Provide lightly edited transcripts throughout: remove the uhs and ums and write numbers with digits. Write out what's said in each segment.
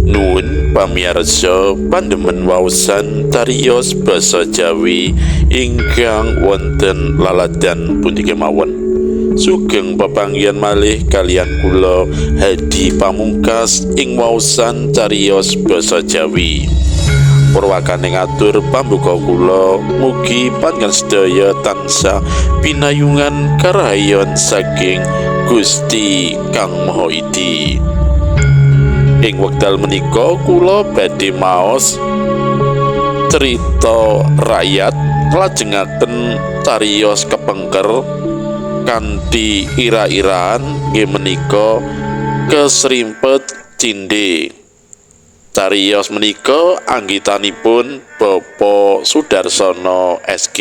Nuwun pamirsa pandemen waosan cariyos basa Jawi ingkang wonten laladan pundi kemawon. Sugeng pepanggihan malih kaliyan kula Hadi Pamungkas ing waosan cariyos basa Jawi. Purwakane ngatur pambuka kula, mugi panjenengan sedaya tansah pinayungan karahayon saking Gusti Kang Maha Idi. Ing wekdal menika kula badhe maos cerita rakyat nglajengaken cariyos kepengker kanthi ira-iraan nggih menika Kesrimpet Cindhe. Cariyos menika anggitanipun Bapak Sudarsono SG.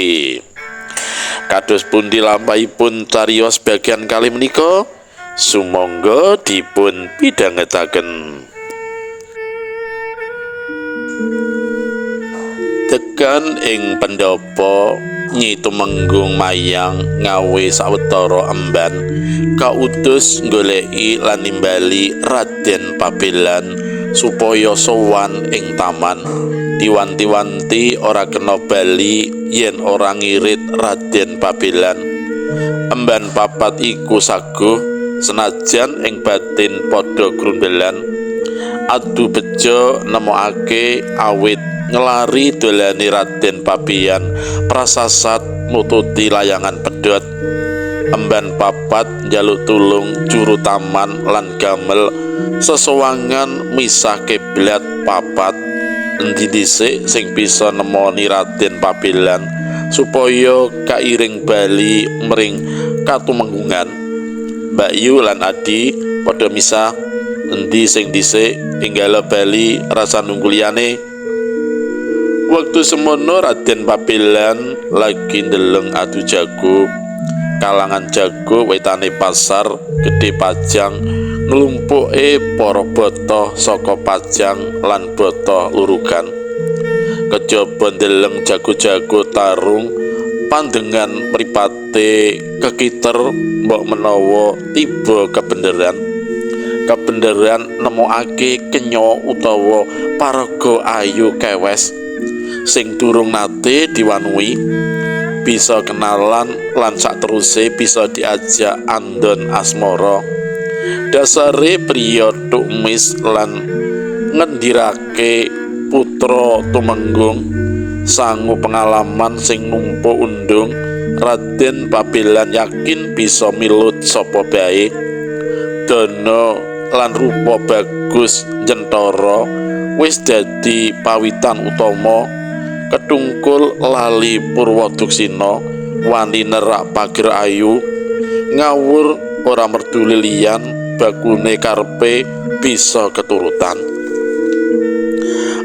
Kados pundi lampahipun cariyos bagian kalih menika? Sumangga dipun pidhangetaken. Tekan ing pendhapa Nyi Tumenggung Mayang ngawe sawetara emban kautus nggoleki lan nimbali Raden Pabelan supaya sowan ing taman. Diwanti-wanti ora kena bali yen ora ngirit Raden Pabelan. Emban papat iku saguh senajan ing batin padha grundelan. Adu bejo nemokake awit ngelari dolane Raden Pabelan prasasat nututi layangan pedhot. Emban papat njaluk tulung juru taman lan gamel sesowangan misah kiblat papat. Endi dhisik sing bisa nemoni Raden Pabelan supaya kairing bali mring katumenggungan. Mbak Yu lan Adi padha misah. Endi sing dhisik enggala bali rasa nunggu liyane. Wektu semono Raden Pabelan lagi ndeleng adu jago. Kalangan jago wetane pasar Gedhe Pajang nglumpuke para botoh saka Pajang lan botoh lurugan. Kejaba ndeleng jago-jago tarung pandengan mripate kekiter mbok menawa tiba kebeneran. Kebeneran nemokake kenya utawa paraga ayu kewes sing durung nate diwanuhi, bisa kenalan lan sakteruse bisa diajak andon asmara. Dasare priya tukmis lan ngendirake putra Tumenggung sangu pengalaman sing numpuk undung. Raden Pabelan yakin bisa milut sapa bae. Dana lan rupa bagus njentara wis dadi pawitan utama. Ketungkul lali Purwoduksina wani nerak pager ayu ngawur ora merduli liyan bakune karepe bisa keturutan.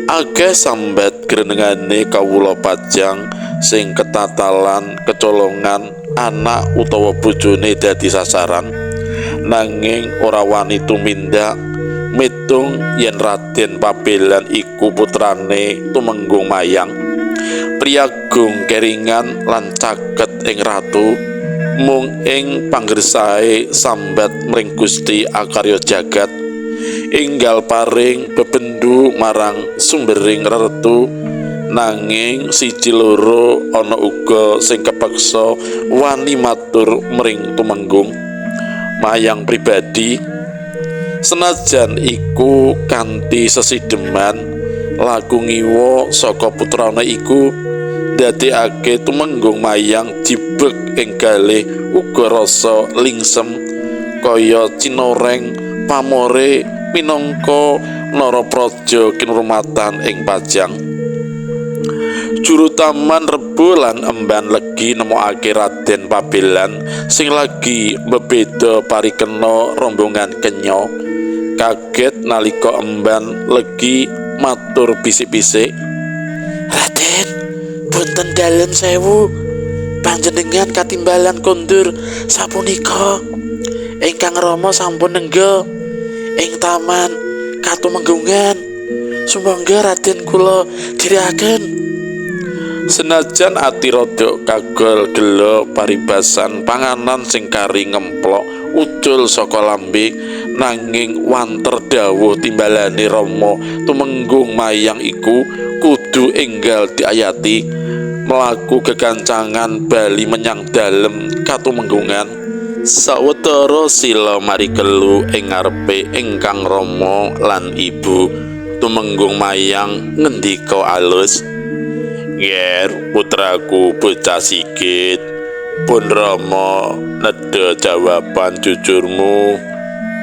Akeh sambat grenengane kawula Pajang sing ketatalan kecolongan anak utawa bojone dadi sasaran, nanging ora wani tumindak mitung yen Raden Pabelan iku putrane Tumenggung Mayang. Priyagung keringan lan caket ing ratu mung ing panggersae sambat mring Gusti Akarya jagat enggal paring bebendu marang sumbering reretu. Nanging siji loro ana uga sing kepeksa wani matur mring Tumenggung Mayang pribadi, senajan iku kanthi sesideman laku ngiwa saka putrane iku ndadekake Tumenggung Mayang jibeg ing galih uga rasa lingsem kaya cinoreng pamore minangka narapraja kinurmatan ing Pajang. Juru taman Rebo lan emban legi nemokake Raden Pabelan sing lagi mbebeda parikena rombongan kenya. Kaget nalika emban legi matur bisik-bisik, "Raden, punten dalem sewu, panjenengan katimbalan kondur sapunika. Ingkang rama sampun nengga ing taman katumenggungan. Sumangga Raden kula diriaken." Senajan ati rada kagol gela paribasan panganan sing kari ngemplok ucul saka lambe, Nanging wanter dawuh timbalane Rama Tumenggung Mayang iku kudu enggal diayati, mlaku kekancangan bali menyang dalem katumenggungan. Sawetara sila marikelu ing ngarepe ingkang rama lan ibu, Tumenggung Mayang ngendika alus, "Nger putraku bocah Sigit, pun Rama nedha jawaban jujurmu.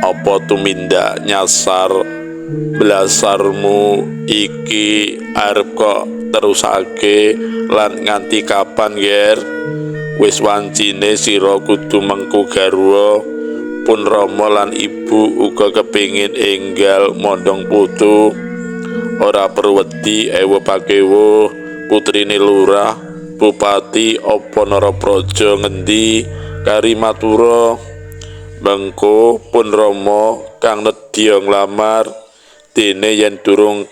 Apa tumindak nyasar blasarmu iki arep kok terusake lan nganti kapan, Ger? Wis wancine sira kudu mengku garwa. Pun Rama lan ibu uga kepingin enggal mondhong putu. Ora perlu wedi ewa pakewo putrine lurah, bupati apa narapraja ngendi kari matura. Mengko pun Rama kang nedya nglamar, dene yen durung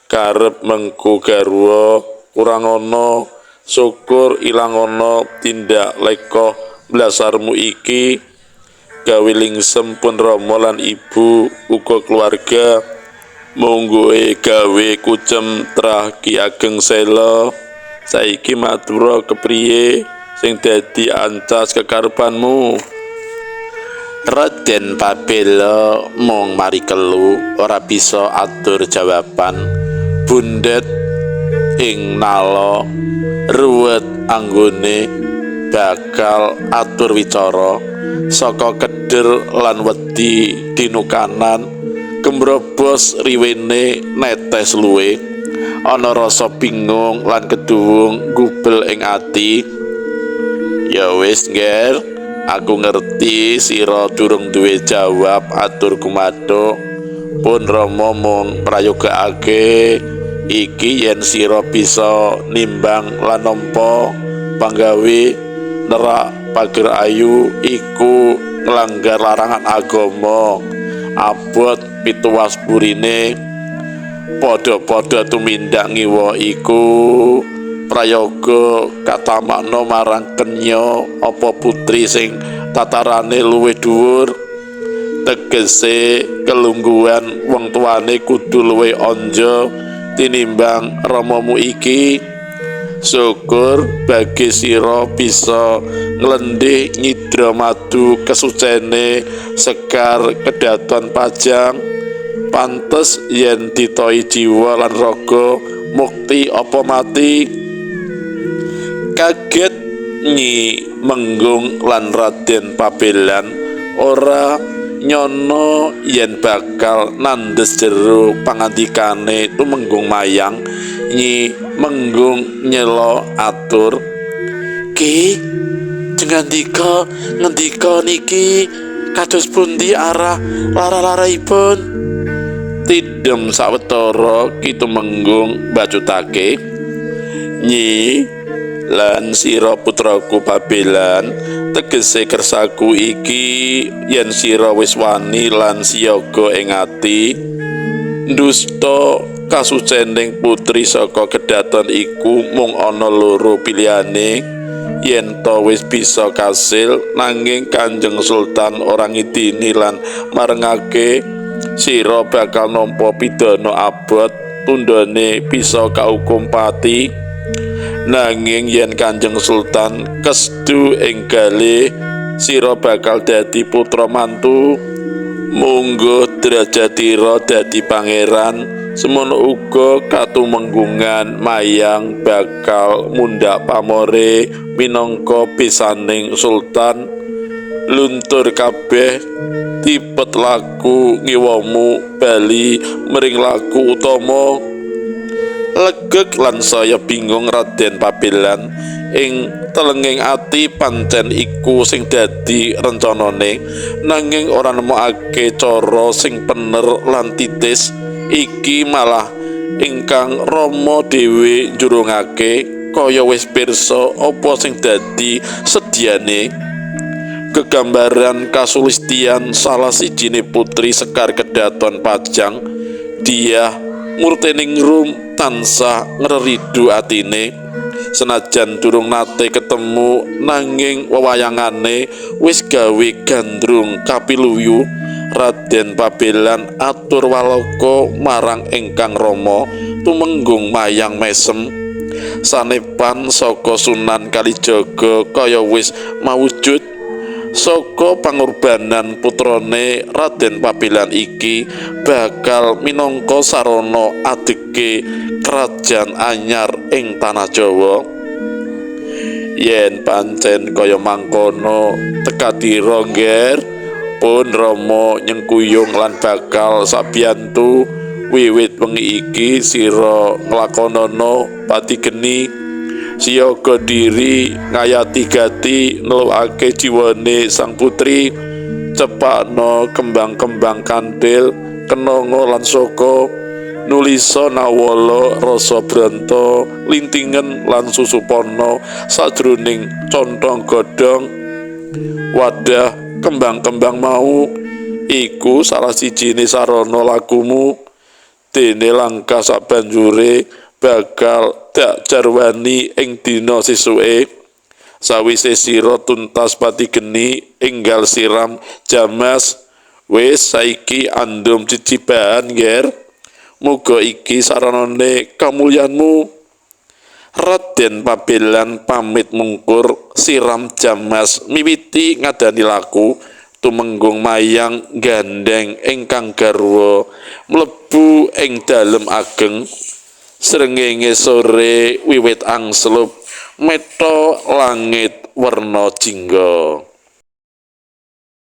karep mengku garwa kurang ana, syukur ilang ana tindak leka blasarmu iki. Gawe lingsem pun Rama lan ibu uga keluarga. Mungguhe gawe kucem trah Ki Ageng Sela. Saiki matura kepriye sing dadi ancas kekarepanmu?" Raden Pabela mung marikelu ora bisa atur jawaban. Bundet ing nala ruwet anggone bakal atur wicara saka keder lan wedi dinukanan gemrobos riwene netes luwe. Ana rasa bingung lan keduwung gubel ing ati. "Ya wis, Nger, aku ngerti sira durung duwe jawab atur kumathuk. Pun Rama mung prayogakake iki yen sira bisa nimbang lan nampa panggawe nerak pager ayu iku nglanggar larangan agama. Abot pituwas burine padha-padha tumindak ngiwa iku prayoga katamakna marang kenya apa putri sing tatarane luwih dhuwur. Tegese kelungguhan wong tuane kudu luwih anja tinimbang ramamu iki. Syukur bagi sira bisa nglendih nyidra madu kesucene sekar kedaton Pajang. Pantes yen ditoi jiwa lan raga mukti apa mati." Kaget Nyi Menggung lan Raden Pabelan ora nyono yen bakal nandes jero pangandikane Tumenggung Mayang. Nyi Menggung nyela atur, "Ki, ngendika ngendika niki kados pundi arah lara-laraipun?" Tidem sawetara Ki Tumenggung bacutake, "Nyi lan sira putraku Pabelan, tegese kersaku iki yen sira wis wani lan siyaga ing ati ndusta kasucening putri saka kedaton iku mung ana loro pilihane. Yen to wis bisa kasil nanging Kanjeng Sultan ora ngidini lan marengake, sira bakal nampa pidana abot tundhone bisa kaukum pati. Nanging yen Kanjeng Sultan kestu ing galih, sira bakal dadi putra mantu, mungguh derajatira dadi pangeran. Semono uga katumenggungan Mayang bakal mundhak pamore minangka pisaning sultan. Luntur kabeh tipet laku ngiwamu bali mring laku utama." Legeg lan saya bingung Raden Pabelan ing telenging ati pancen iku sing dadi rencanane, nanging ora nemokake cara sing pener lan titis. Iki malah ingkang Rama dhewe njurungake kaya wis pirsa apa sing dadi sediane. Kegambaran kasulistian salah sijine putri Sekar Kedaton Pajang, Dyah Murtiningrum tansah ngreridu atine. Senajan durung nate ketemu, nanging wewayangane wis gawe gandrung kapiluyu. Raden Pabelan atur walaka marang ingkang rama Tumenggung Mayang mesem. Sanepan saka Sunan Kalijaga kaya wis mawujud. Saka pangorbanan putrane Raden Pabelan iki bakal minangka sarana adege kerajaan anyar ing tanah Jawa. Yen pancen kaya mangkono tekadira, Ngger, pun Rama nyengkuyung lan bakal sabiyantu wiwit wengi iki sira nglakonana pati geni, siyaga diri ngayati gati nelukake jiwane sang putri. Cepakno kembang-kembang kantil, kenanga lan saka, nulisa nawala, rasa branta, lintingen lan susupana sajroning contong godhong. Wadah kembang-kembang mau iku salah sijine sarana lakumu. Dene langkah sabanjure bakal dak jarwani ing dina sesuke, sawise sira tuntas pati geni enggal siram jamas. Wis saiki andum cicibahan, Ngger. Muga iki saranane kamulyanmu. Raden Pabelan pamit mungkur, siram jamas miwiti ngadani laku. Tumenggung Mayang gandeng ingkang garwa mlebu ing dalem ageng. Srengenge sore wiwit angslup, meta langit werna jingga.